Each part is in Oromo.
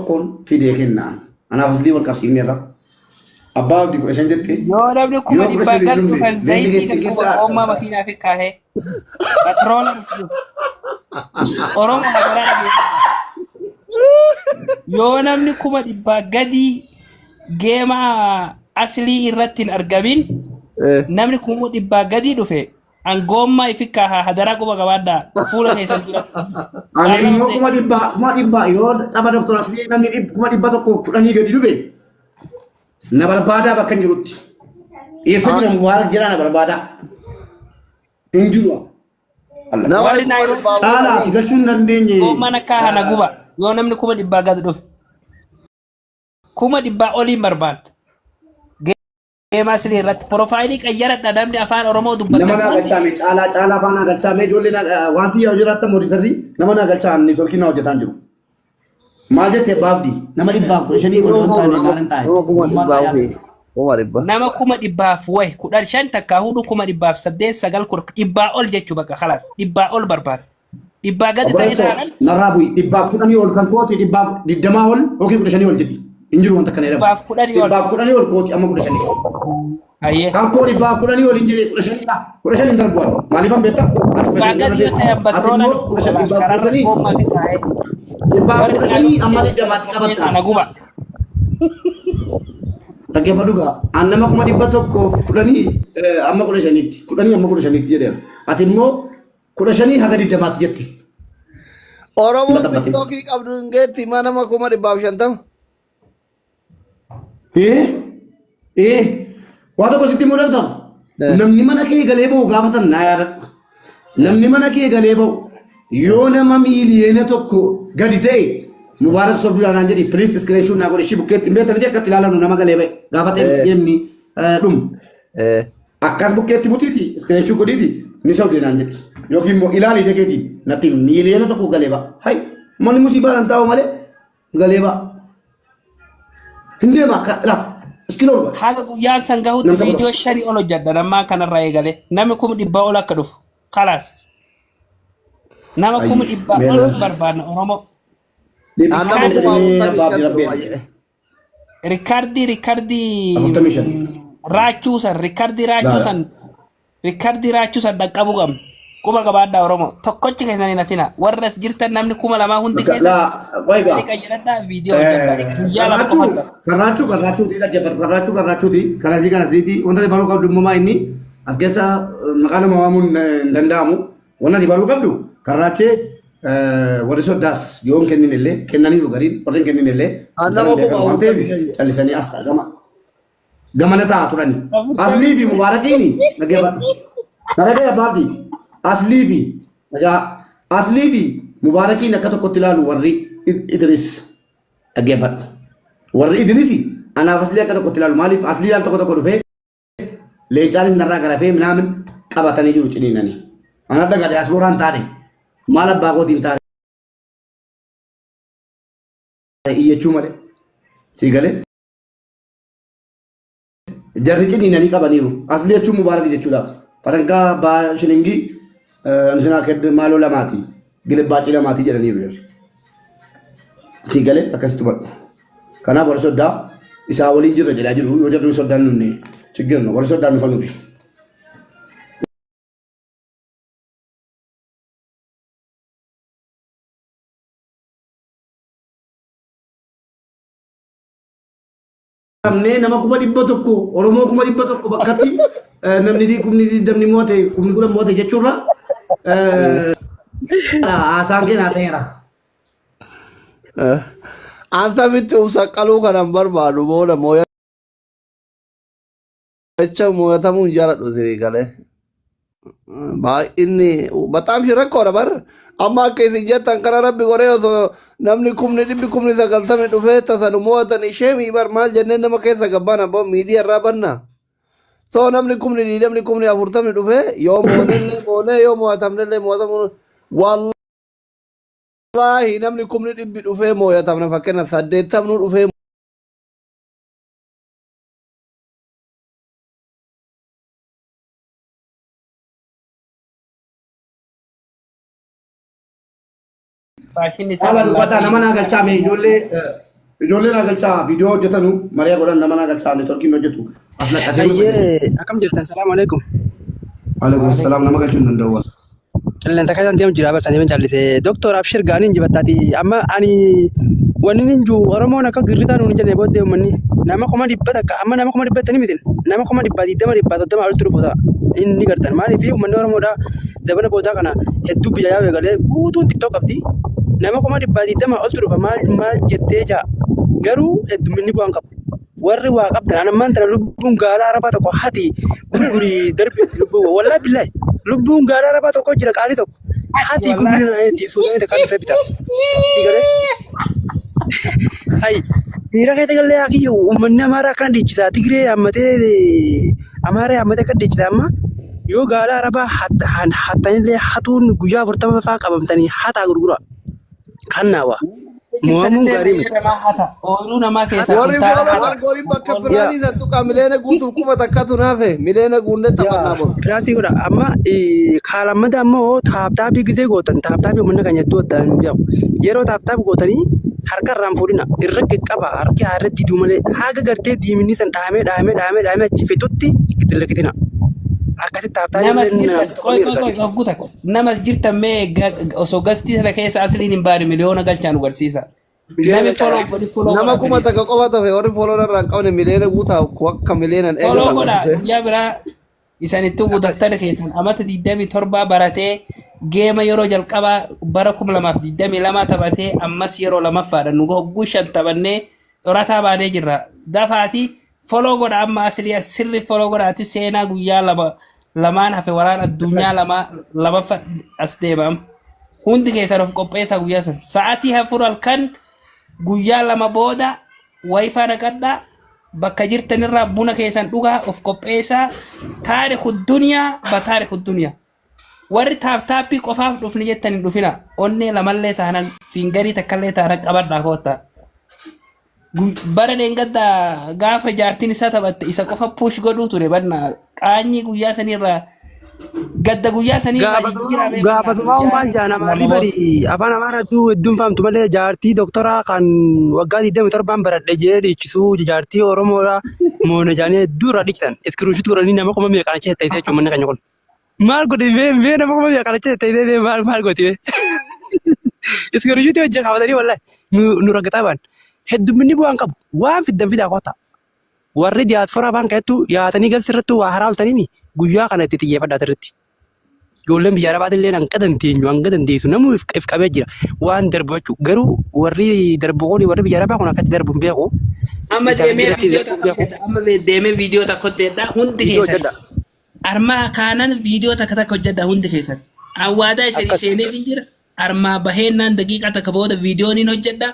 tokkoon fidee kennaan. Anaaf aslii wal qabsiifneerra. Abbaa abdii 15 jette. Yoo namni kuma Yoo kudha dhibbaa shanii gad dhumne dhufan leenji zayitii keessatti dhufu qixxaa. gommaa makiinaa fi kaahee. Patroola dhufu. Oromoo hagaraa dhageeffata. Yoo namni 100,000 gadii geema aslii irratti hin argamin namni 100,000 gadii dhufe an goommaa ifi kaahaa hadaraa quba qabaadhaa fuula keessan duratti. Ani Waan lama immoo ta'e. 100,000 yoo tapha doktor aslii namni 110,000 gadi dhufe na barbaadaa bakka hin jirutti. Eessa jira Mubaarak jira na barbaadaa. Hin jiru. Allah. Nama Warri kuma Naayiroobii dhibbaa Caalaa si galchuu hin dandeenye. Goommaan akka hana guba yoo namni 100,000 gad dhufe 100,000 oliin barbaada. Geema aslii irratti profaayilii qayyaradha namni afaan Oromoo Nama dubbatan naa hundi. galchaame caalaa caalaa afaan naa galchaame ijoollee wanti yaa jiraattan mooditarri nama naa galchaa neetworkii naa hojjetaan jiru. Maal jette baabdi nama 115 ol yoo taane maal hin taane. Nama 100,000 ofii. 100,000. Nama 100,000 wayi 15 takkaa hudu 800,000 9 kudha dhibbaa ol jechuu bakka kalaas dhibbaa ol barbaada. Dhibbaa gadi ta'e Obboleessoo taanaan narraa bu'i 110 ol kan kooti 120 ol yookiin 15 ol jedhi. Hin jiru wanta kana jedhamu. 110 ol. 110 ol kooti amma 15. Hayyee. Kan koo 110 ol hin jedhe 15dha. 15 hin darbu ani. Maaliifan beektaa? Ati kudha Dhibbaa shan gadi yoo ta'e Ati batroona immoo dhufu 15 kararra 115 goommaa fi taa'ee. 115 amma 20tti qabatta. Sana guba. Dhaggeeffadhu gaa. An nama 110,000 amma 15tti 10 amma 15tti jedheera. Ati immoo 15 haga 20tti jette. Oromoon Hin baxabatin. tiktookii qabdu hin geetti maa nama 150,000. Ee ee waa tokko sitti himuu danda'u. Namni mana kee galee ba'u gaafa san naa yaadadhu. Namni mana kee galee ba'u yoo nama 1 miiliyoona gadi ta'e Mubaarak sobduudhaan naan jedhi please screenshot naa godhi ishii bukkeetti hin beektan miti akkatti ilaalanu nama galee ba'e gaafa ta'e deemni dhumu. Akkas bukkeetti butiiti screenshot godhiiti ni sobde naan jedhi yookiin immoo ilaali ija keetiin natti 1 miiliyoona galee ba'a. Hay manni musiibaan hin taa'u malee galee ba'a. Hin deema akka laa iskiloo godha. Haga guyyaan san gahutti Nam tokko viidiyoo shanii ol hojjedha nammaa kanarraa eegalee namni 100,000 ol akka dhufu kalaas nama 100,000 ol barbaadna Oromoo. Aan nama Dhibba kuma jedhee afurtamii abbaa abdii shan rabbii dhufa jedhe. Rikardii rikardii 45. raachuu san rikardii raachuu Laala. san rikardii raachuu san dhaqqabuu qabna. Quba qabaadhaa Oromoo tokkochi keessan hin hafina warra as jirtan namni 2000 hundi keessan Laa qoy gaa. ni qayyaradhaa viidiyoo hojjedhaa guyyaa 2 Karraachuu qofa jira. karraachuu karraachuuti dhaggeeffatu karraachuu karraachuuti kanasii kanasiiti wanta ati baruu qabdu immoo inni as keessa maqaa nama waamuun hin danda'amu wanta ati baruu qabdu karraachee warri soddaas yoo hin kennin illee kennaniiru gariin warri hin kennin illee Aan nama beekamu kuma waan ta'eef afurtamii shan jedhe. callisanii as gama gamana taa'aa turani. Aslii fi Mubaarakiin dhaggeeffadhu. Dhagee abbaabdi aslii fi dhagaa aslii fi Mubaarakiin akka tokkotti ilaalu warri Idris dhaggeeffadhu. Warri Idris anaaf aslii akka tokkotti ilaalu maaliif aslii ilaal tokko tokko dhufee leencaan narraa garafee minaamin qabatanii jiru ciniinanii. Ana dhagaa diyaaspooraan taane maal abbaa kootiin taane iyyachuu malee sii galee. Jarri ciniinanii qabaniiru. Aslii jechuun mubaarak jechuudha. Farankaa abbaa shilingii intinaa kedd maaloo lamaati. Gilibbaacii lamaati jedhaniiru jarri. Sii galee akkasitti hubadhu. Kanaaf warri soddaa isaa waliin jirra jedhaa jiru. Yoo jarri soddaan nunne chiggirna warri soddaan nufa nufi. Qabnee nama 100,000 Oromoo 100,000 bakkatti namni 20,000 mo'ate 10,000 mo'ate jechuurra haasaan keenyaa ta'eera. An samitti uf saqqaluu kanan barbaadu booda mooyacha mooyatamuu hin jaaladhu isinii galee. Baay'inni bataam shi rakkoodha bar amma akka isin jettan kana rabbi godhee osoo namni 100,000 90,000 dhufee tasa nu mo'atan ishee mii bar maal jennee nama keessa gabbana boo miidiyaa irraa banna. So namni 20,000 40,000 dhufee yoo moonellee moonee yoo mo'atamnellee mo'atamu wallaahi namni 100,000 dhufee mo'atamna fakkeenya 80 dhufee Faashinni isaa Dhaaba dubbataa nama naa galchaa mee ijoollee Ijoollee naa galchaa viidiyoo hojjetanu marii godhan nama naa galchaa neetworkiin hojjetu as laqqasee. Ayyee, akkam jirtan? Salaamu alaikum. Alaikum salaam nama galchuu hin danda'u. Qilleensa keessan deemu jira barsanii ban callise. Doktor Abshir gaanii injifattaati. Amma ani wanni inni jiru Oromoon akka girritaa nuun hin jenne booddee uummanni nama 100,000 amma nama 100,000 tani mitin nama 120,000, 130,000 olitti dhufu ta'a. Inni gartan maaliif uummanni Oromoodha zabana boodaa kana hedduu biyya yaa'u eegalee guutuun TikTok qabdi. Nama 120,000 olitti dhufa maal maal jettee jaa garuu heddumminni bu'aan qabu. Warri waa qabdan an ammaan tana lubbuun gaala arabaa tokko hati gurgurii darbi lubbuu wallaahi billaahi lubbuun gaala arabaa tokko jira qaalii tokko hati gurgurii na itti suudhaan takka dhufee bita. Sigalee hay miira keessa gallee haa kiyyu uummanni amaaraa akkana dhiichisa Tigree hammatee amaaraa hammatee akka dhiichisa amma yoo gaala arabaa hattanillee hatuun guyyaa 40 fa'aa qabamtanii hataa gurgura. Kannaawa. Mo'amuun Jirtanillee gaarii miti. re'ee namaa hata. Ooyiruu namaa keessaa Warri kuntaala fooloo hata. warri bakka biraanii san tuqaa mileena guutuuf 1000tu naafe mileena guunnee taphannaa boru. Piraatii godha. Amma kaalammada ammoo taaptaabii gisee gootan taaptaabii uummanni keenya hedduu addaan hin beeku. Yeroo taaptaap gootanii harka irraan fuudhina irra qaqqaba harki haa irra diduu malee haga gartee diiminni san dhahamee dhahamee dhahamee dhahamee achi fixutti itti lakkisina. Akkasitti taaptaabii Namas illee jirtan namni tokko qoy ni qoy qoy argata. hogguu takka. Namas jirtan mee osoo gastii sana keessa asliin hin baane miliyoona galchaa nu barsiisa. Miliyoona Nami galchaa. follow godhi follow Nama godha kuma please. takka qofa tafe warri fooloo irraa hin qabne mileena guutaa akka mileenan Follow eegatan godha dhufe. guyyaa biraa isanittuu daftara keessan amata 27 baratee geema yeroo jalqabaa bara 2022 taphatee ammas yeroo lamaffaadha nu hogguu shan taphannee xorataa baanee jirra. Dafaati follow godha amma aslii sirri follow godhaati seenaa guyyaa lama lamaan hafe waraan addunyaa lama lamaffa as deema amma. Hundi keessan of qopheessaa guyyaa san. Sa'aatii 4 halkan guyyaa 2 booda wifi naqadhaa bakka jirtanirraa buna keessan dhugaa of qopheessaa taariku duniyaa ba taariku duniyaa. Warri taaptaappii qofaaf dhufni jettan hin dhufina. Onnee lamallee taanan fiingarii takkallee taanan qabadhaa koottaa. Bara dheengaddaa gaafa jaartiin isaa taphatte isa qofa push godhuu ture banna qaanyii guyyaa saniirraa gadda guyyaa saniirraa jijjiiramee banna Gaafatumaa guyyaa maal jaan amaarri 2 bari booda. afaan amaaraa hedduu hedduun fahamtu malee jaartii doktoraa kan waggaa 27 baradhe jee dhiichisuu jaartii oromoodha moona jaanii hedduu irraa dhiichisan iskiriinshuut godhanii nama kuma meeqaan achi ta'e jechuun manni keenya kun. Maal godhe mee mee nama kuma meeqaan achi ta'e mee maal maal gooti mee. Iskiriinshuutii hojii kaafatanii wallahi nu nu raggataa ba'an. Heddumminni bu'aan qabu waan fiddan fidaa kottaa. Warri diyaaspooraa afaan keessattuu yaatanii galsi irrattuu waa haraa oltaniimi guyyaa kana itti xiyyeeffadhaa sirriitti. Ijoolleen biyya Arabaatiin illee hanga dandeenyu hanga dandeessu namuu if qabee jira waan darbu jechuudha. Garuu warri darbu kun warri biyya Arabaa kun akkatti darbu hin beeku. Amma Chaalenjii deemee irratti viidiyoo darbu hin takka beeku. hojjedha. Amma deemee viidiyoo takka hojjedha. Hundi Viidiyoo keessan. hojjedha. Armaa kaanan viidiyoo takka takka hojjedha hundi keessan. Awwaadaa isanii Akkas. seeneef hin jira. Armaa baheennaan daqiiqaa takka booda viidiyoo niin hojjedha.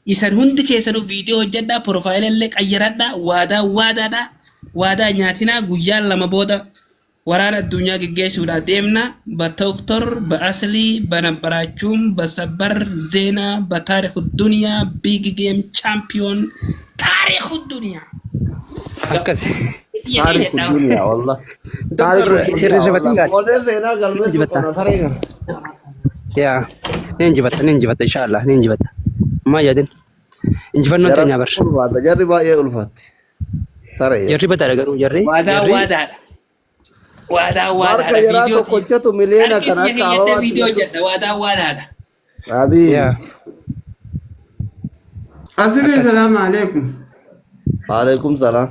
Isan hundi keessanuu viidiyoo hojjedha. Profaayila illee qayyaradha. Waadaa waadaadha. Waadaa nyaatinaa guyyaa 2 booda waraana addunyaa geggeessuudhaa deemna. Ba Doktor, ba Aslii, ba Nabbarachuun, ba Sabbar Zeenaa, ba Taariku Duniyaa, Big Game Champion, Taariku Duniyaa. Akkas. Taariku duniyaa wallah. Doktor Taariku duniyaa hirrifatin wallah. gaati. Moodee seenaa galmeessuu Injifatta. qabna saree kana. Yaa ni injifatta ni injifatta inshaallah ni injifatta. Maa yaadin. Injifannoon Jara teenya bar. ulfaata jarri baay'ee ulfaatti. Saree. Jarri badaadha garuu jarri Waadaa jarri waadaadha. Waadaa Marka waadaadha. jaraa Viidiyoo tokkochatu miliyoona harki kana kiyya akka keeyyadhee ababaatti viidiyoo jechuudha. hojjedha. Waadaa waadaadha. Abiy. yaa Asirri akkas. salaamu alaikum. Waalaikum salaam.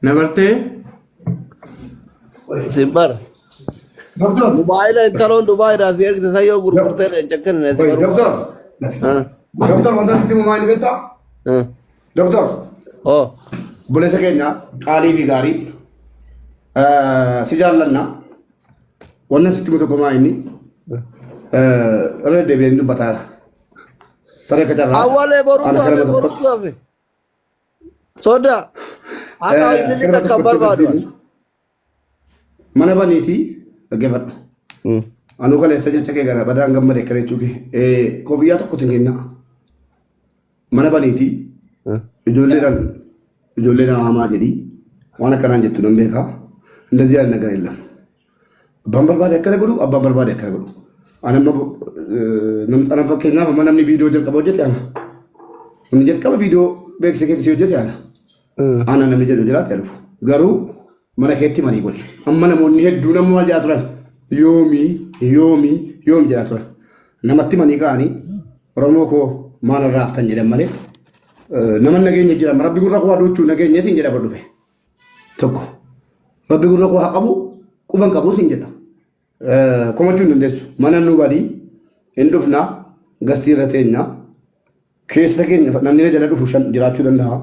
Na bartee? Simbar. Doktor. Mobaayila intaloon Dubaay irraa si ergite san yoo gurgurtee leenca kennine si baruu. Doktor. Doktor wanta sitti himu maali beektaa? Doktor. Oh. Obboleessa keenya qaalii fi gaarii si jaallanna. Wannan sitti himu tokko maa inni irra deebi'een dubbataara. Taree akka carraa. Awwalee boruutu Ana hafe kalama tokko. boruutu hafe. Soda. Akka inni Kalama takka tokko barbaadu. Mana baniitii dhaggeeffadhu. Anuu kaleessa jecha kee kana badaan gammade akkana jechuu kee. Koofiyyaa tokkotu hin kenna. Mana baniitii ijoolleedhaan ijoollee hamaa jedhii waan akkanaan jettu nan beekaa. እንደዚህ አይነት ነገር የለም። Abbaan barbaade akkana godhu, abbaan barbaade akkana godhu. Ani amma ana fakkeenyaaf amma namni viidiyoo jalqaba hojjete ana. Inni jalqaba viidiyoo beeksisa keetti si hojjete ana. Ana namni jedhu jiraate dhufu. Garuu mana keetti marii godhi. Amma namoonni hedduun amma maal jedhaa turan? Yoomii yoomii yoom jedhaa turan. Namatti manii ka'anii Oromoo koo maal irraa haftan jedhan malee nama nageenya jira. Rabbi gurra koo aduuchuu nageenya siin jedha dhufe. Tokko. Rabbi gurra koo haa qabu quban qabu siin jedha. Komachuu hin dandeessu. Mana nu badii hin dhufnaa gastii irra teenya. Keessa keenya namni na jala dhufu shan jiraachuu danda'a.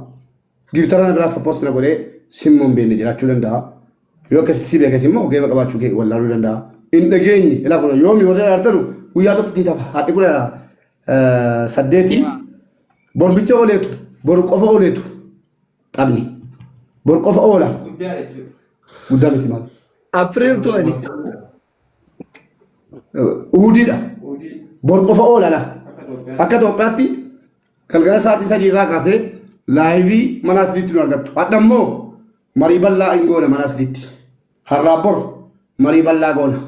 Giiftara na biraa sappoorti na godhee simmoo hin beekne jiraachuu danda'a. Yoo akkasitti si beekes immoo geeba qabaachuu kee wallaaluu danda'a. Hin dhageenye ilaa kun yoomi warri artanu guyyaa tokkotti tapha haadhi 18 borbicha ooleetu bor qofa ooleetu taphni bor qofa oola. Guddaa miti maal. April 20. Uhudiidha. Bor qofa oola la. Akka Itoophiyaatti galgala sa'aatii 3 irraa kaasee laayivii mana asliitti nu argattu. Hadha immoo marii bal'aa hin goona mana asliitti. Har'aa bor marii bal'aa goona.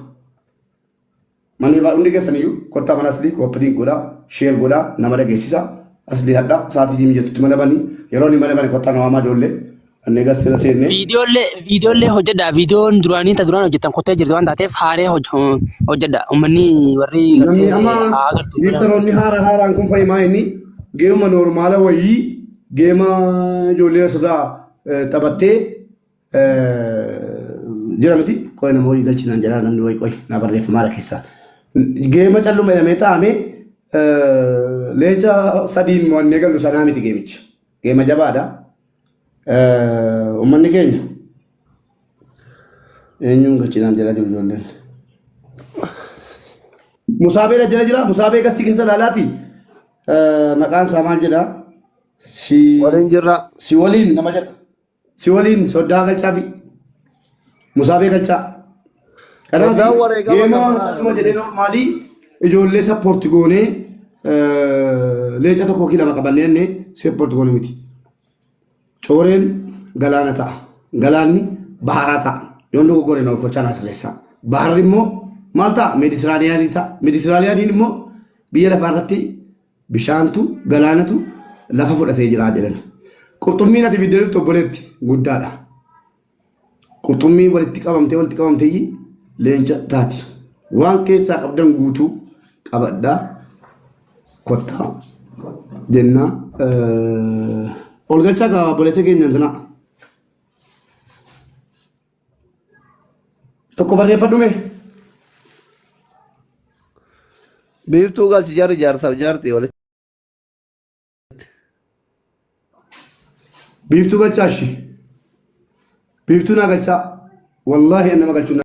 Manni hundi keessan iyyuu kottaa mana aslii kooppiliin godhaa, sheer godhaa, nama dhageessisa. Aslii hadha sa'aatii sii mijatutti mana bani. Yeroo inni mana bane kottaa na waamaa ijoollee. Annee gastira seennee. Viidiyoollee hojjedha. Viidiyoon duraanii ta duraan hojjettan kuttee jirti waan taateef haaree hojjedha. Uummanni warri Namni gartee amma haa agartu. giiftaroonni haara haaraan kun fa'i maa inni geema noormaala wayii geema ijoollee asirraa taphattee jira miti qoy nama wayii galchinaan jedhaa namni wayii qoy naa barreeffamaadha keessaa. Geema calluma jedhamee taa'ame leenca sadiin mo'annee gallu sanaa miti geemichi. Geema jabaadha. Uummanni keenya eenyuun galchinaan jedhaa jiru ijoolleen. Musaabee jala jira. Musaabee gastii keessa ilaalaati. Maqaan isaa maal jedhaa? Si Waliin jirra. si waliin nama jedha. Si waliin soddaa galchaa fi musaabee galchaa. Kanaaf Soddaan wareegama geema kafalaa calluma jedhee normaalii ijoollee sappoorti goonee leenca tokko yookiin lama qabannee jennee sappoorti goone miti. Cooreen galaana ta'a. Galaanni baharaa ta'a. Yoon dogoggore na oolchaa naa sirreessaa. Baharri immoo maal ta'a? Meeditiraaniyaanii ta'a. Meeditiraaniyaaniin immoo biyya lafaa irratti Bishaantu, galaanatu lafa fudhatee jira jedhan. Qurxummiin ati fiddee dhuftu obboleetti guddaadha. Qurxummii walitti qabamtee walitti qabamtee leenca taati. Waan keessaa qabdan guutuu qabadhaa kottaa jennaa. Ol galchaa kaa obboleessa keenya intinaa. Tokko barreeffadhu mee. Biiftuu galchi jarri jaarsaaf jaartii walitti. Biiftuu galchaa ishii. Biiftuu naa galchaa. Wallaahi an nama galchuu